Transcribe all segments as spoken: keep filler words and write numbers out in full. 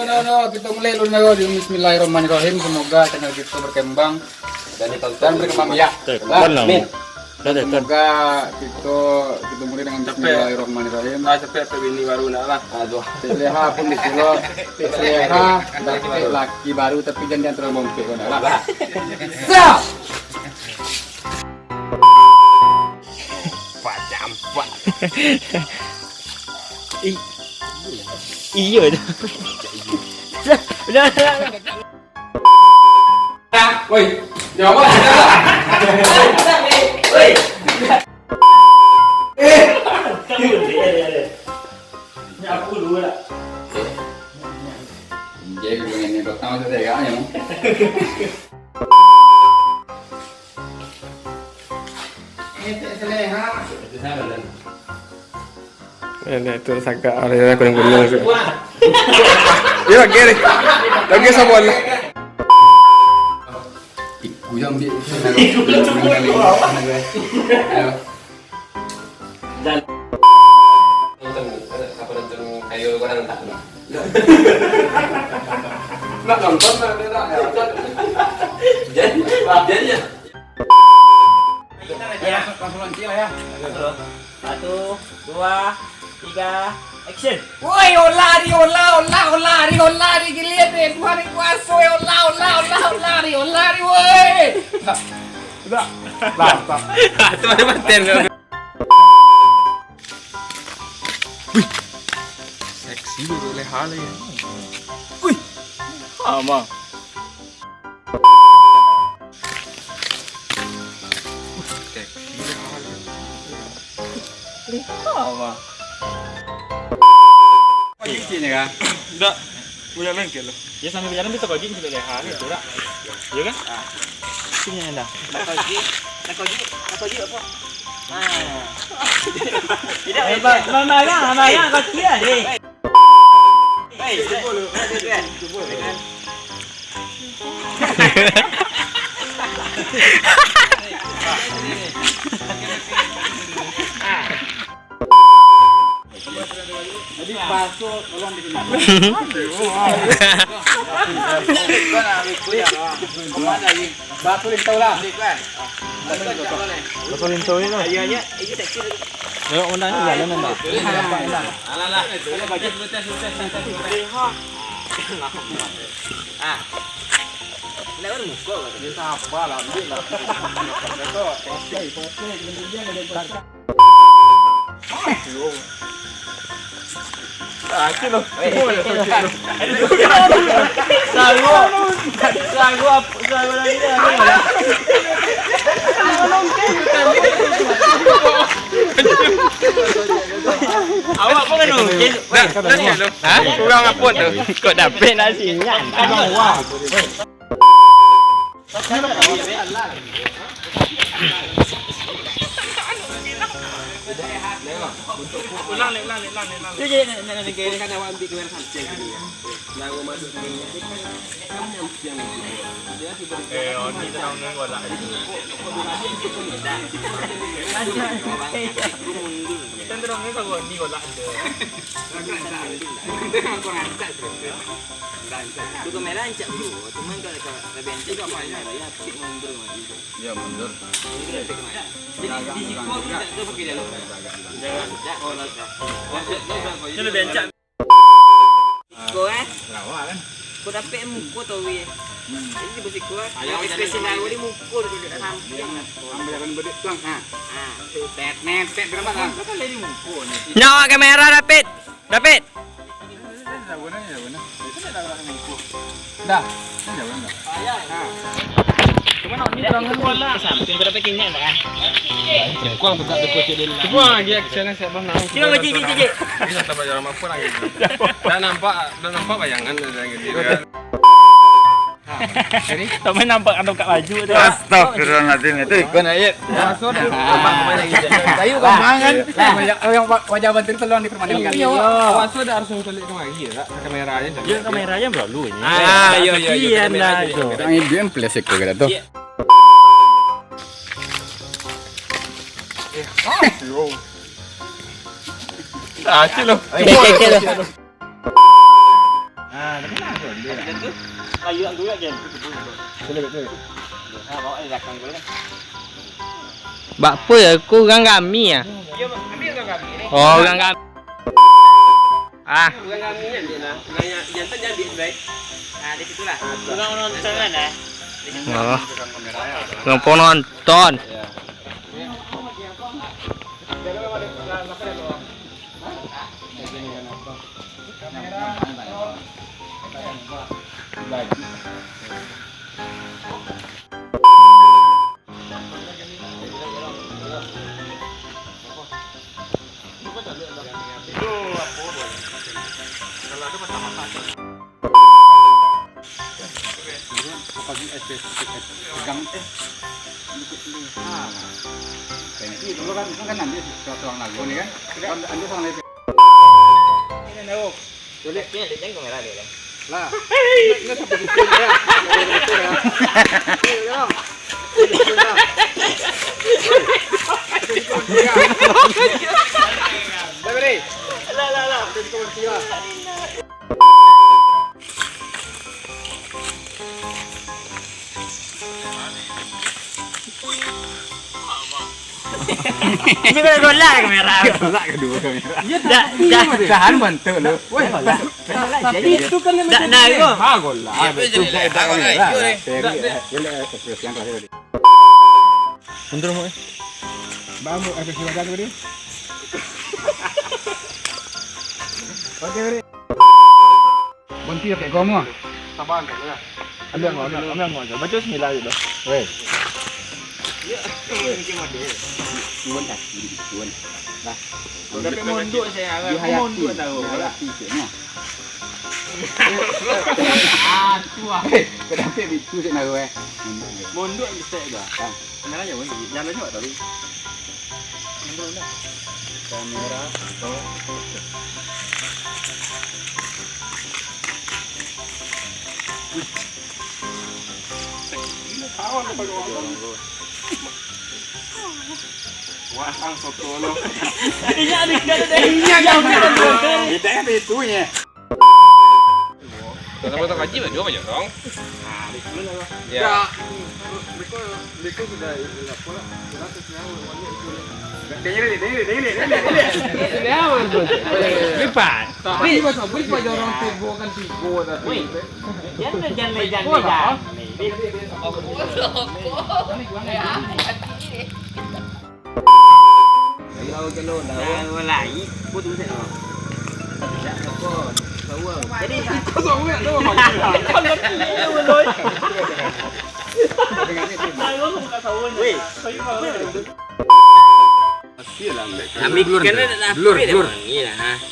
Yo, yo, kita mulai dulu, yo. Bismillahirrahmanirrahim. Semoga channel kita berkembang dan ditonton dan berkembang biak. Tuh, lah, tenang. Amin. Dah, dah, dah. Semoga kita, kita mulai dengan capek. Bismillahirrahmanirrahim. Ah, capek, capek bini baru nak lah. Aduh. Cik Leha pun disuruh. Cik Leha dapet laki baru, tapi jangan diantar bompek kau nak lah. Sah! Pacampak. I-, iyo tu. Udah, udah, udah. Woi, jawab. Woi. Eh. Nyapu dulu lah. Jadi, dengan yang pertama saya agaknya. Ini tak selera. Ini tu sagak, ada kuning-kuning tu. Dia lagi ni. Lagi sama lah. Iku yang ambil. Iku yang ambil. Ayo. Dan nonton, siapa nonton kayu barang tak? Nak nonton, nak, nak, nak. Jadi, jadi ya. Ya, langsung, langsung lanjut lah ya. Satu, dua, tiga, action. Woi, olah ari, olah, olah, olah ari, olah ari, giliran deh, Tuhan yang kuaso, ya Allah, olah, olah, olah ari, olah ari, woi. Sudah. Lah, stop. Itu ada paten. Wih. Seksi tu Leha lah ya. Wih. Sama. Seksi Leha lah ya. Leha, Bang. Kau gigit ni kah? Ndak. Budak lengket lo. Ya, sambil berjalan bisa kau gigit, bisa Leha ni, tu dak? Ya kan? Sini anda. Nak kau gigit, nak kau gigit, nak kau gigit apa? Nah. Tidak, eh, bang, bang, bang, bang, bang, kau kira deh. Hei, cuba lu. Cuba lu. Jadi, paso tolong dikenal. Kemana, Wi? Bapak boleh tahu lah. Bapak boleh tahu lah. Iya, iya, iya, tak kira. Yo, undang ni jalan, undang. Alah, alah. Ah. Nak muka lah. Dia sabar lah, ambil lah. Betul. Oke, oke. Ah, itu loh. Sago, sago apa, sago lagi dah. Awak pun kan nungkin. Dah, dah, dah. Ha? Kurang apa tu? Kok dapet nasinya? Ulang, ulang, ulang, ulang, ulang. Kan awak ambil kamera samping dulu ya. Lalu masuk ke dalam. Eh, Oni tenang ni, golak. Kita tenang ni, kalau Oni golak je. Rancak, rancak. Rancak. Tu kamera rancak dulu. Cuman kalau, kalau lebih rancak tu kamera ya, apa? Mundur maju. Ya, mundur. Jadi, di siko tu tak tahu pakai dalam. Jangan. Tak, oh, tak. Itu lebih rancak. Siko, eh? Lawa kan? Kau dapet muko tau, weh. Hmm. Jadi, di siko, eh. Ayo, yang ekspresi jalan. Lawa di muko tu, duduk samping. Ambil jalan bedek tu, ha. Ha. Tet, net, tet, berapa, kan? Kau kan dari muko ni. Nyawa kamera, David. David. Dah. Cuma nak ni terang dulu lah. Sampai berapa kini lah? Kuang tu tak ada kocik dia. Kuang lagi action saya belum nak. Kira lagi, lagi, lagi. Ini tak bayar apa lagi. Dah nampak, dah nampak bayangan dah gitu kan. Jadi, tak main nampak kantong kat baju tu. Astagfirullahaladzim, itu ikon ayat. Masuk dah. Kayu kau mangan. Wajah, wajah bantuan tolong dipermanenkan. Iya. Masuk dah harus balik kemari ya, Kak? Kamera aja. Ya, kamera aja berlalu ini. Ah, iya, iya, iya. Kian lah itu. Orang ibu yang plus ikut kata tu. Ah, cik lo. Cik, cik, cik lo. Ah, tapi Bak apo yo, ko urang kami ah? Oh, urang kami. Ah. Urang kami kan dia nah. Urang yang jantan jadi baik. Nah, di situlah. Urang nonton kan, eh? Oh. Urang penonton. Ini dulu kan, kan anda si-, si orang lagu ni kan. Kan anda sama lagi. Ini, Nau. Boleh. Tapi yang lihat kamera dia kan. Lah. Ini, ini sampai di sini ya. Sampai di sini ya. Sampai di sini ya. Sampai di sini ya. Dah, beri. Lah, lah, lah. Sampai di sini ya. Ini kalau golak kamera. Golak kedua kamera. Dah, dah. Tahan bantu lu. Woi, golak. Jadi itu kan namanya dah, dah, itu. Ha, golak. Itu jadi dah, dah, kamera. Dah, dah. Boleh, eh, ekspresi yang terakhir tadi. Mundur, Muk, eh. Bang, Muk, ekspresi wajah tu tadi. Oke, ready. Bonti pakai gua mua. Sabar, angkat dulu lah. Ambil angkat, ambil, ambil angkat. Baca bismillah dulu. Weh. Ya, ini macam mana? Turun kaki, turun. Dah. Tapi mondok saya, aku mondok tahu. Dihayati, ceknya. Ah, tu ah. Eh, kau dapat itu, cek, nak, weh. Mondok bisa dah. Ah. Kamera aja, weh. Jalan juga tadi. Kamera atau wah, ang soto lo. Iya, ada, ada, ada. Iya, ada, ada. Kita kan itunya. Kalau potong gaji, banyak, banyak dong. Nah, di sini lah. Ya. Ya. Beko, beko sudah, ini apa lah? Sudah, sudah, sudah, sudah. Dengar ni, dengar ni, dengar ni, dengar ni. Lipat. Tapi, tapi, tapi, orang tigo kan tigo, tapi. Woi. Jangan, jangan, jangan, jangan. Nah, mulai. Kau tu, Ustaz. Jadi, weh. Ambil blur, blur, blur.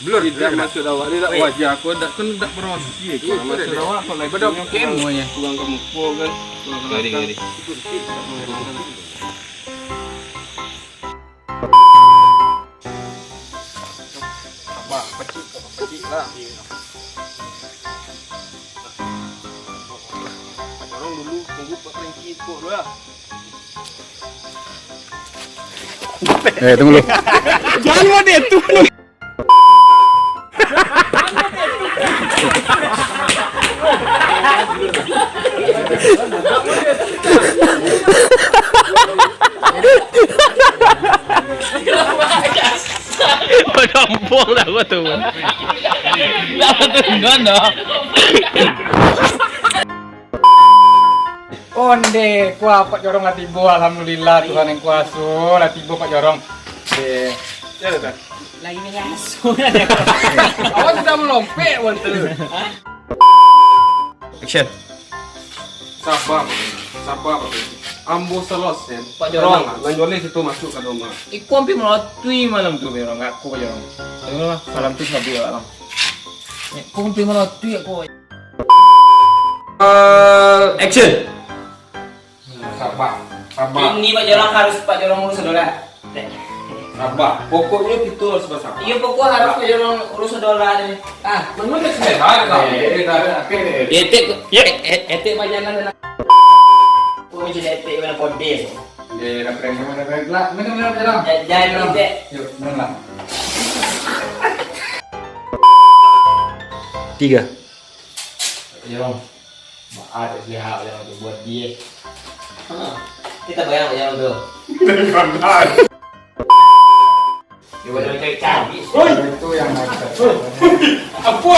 Blur, blur. Maksud awak ni tak wajar. Aku tak, kan tak berhenti. Maksud awak, kalau lagi punya kurang, kurang ke muka kan. Kurang ke belakang. Abah, pacik, pacik lah. Dorong dulu, tunggu Pak Franky ikut dulu lah. Eh, tunggu dulu. Jangan buat dia tu. Padompuang dah gua tu. Dah tu, dah, dah. Onde, kuah Pak Jorong lah tibo, alhamdulillah, Tuhan yang kuaso, lah tibo Pak Jorong. Onde. Ya, Tuan. Lagi mengaso. Awak sudah melompek, Wan, tu. Action. Sabar, sabar. Ambo selos, Sen. Pak Jorong. Tenang, nan joleh situ masuk ka rumah. Iko ampia malotui malam tu, Pak Jorong. Ngaku, Pak Jorong. Tengoklah, malam tu sabuik lah, Bang. Iko ampia malotui aku. Eh, action. Sabar, sabar. Kini Pak Jorong harus Pak Jorong urus dola. Sabar. Pokoknyo kito harus basabar. Iyo, pokok harus Pak Jorong urus dola ni. Ah, menurut saya. Tarik lah. Eh, tarik, tarik. Etek, eh, eh, etek bajalan. Oh, jadi etek mana kodes. Eh, dah prank, dah prank. Lah, minum, minum, minum. Ja-, jadi, Jorong. Etek. Yuk, minum lah. Tiga. Yo, maaf, lihat yang tu buat dia. Kita bayang yang tu. Dia boleh cari-cari. Oi, itu yang macam. Apa?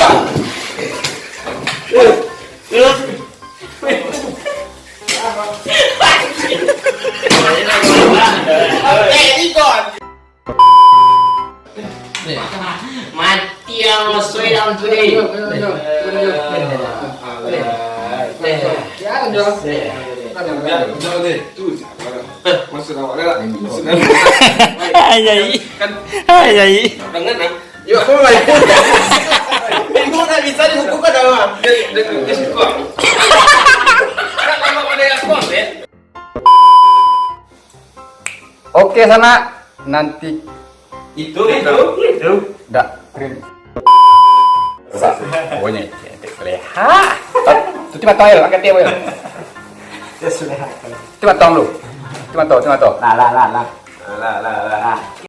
Mati yang masuk dalam tu ni. Ya, jauh deh. Tu siapa? Masuk awak dah. Masuk dah. Ayai. Kan ayai. Dengan ah. Yo, apa lagi? Minggu nak bisa dibukukan dah, Bang. Dia dia dia suka. Kan nama pada yang kuat ya. Oke, sanak. Nanti itu itu itu dak krim. Pokoknya cantik seleha. Tutup mata ayo, angkat dia ayo. Dia seleha. Tutup mata dulu. Tutup mata, tutup mata. Lah, lah, lah, lah. Lah, lah, lah.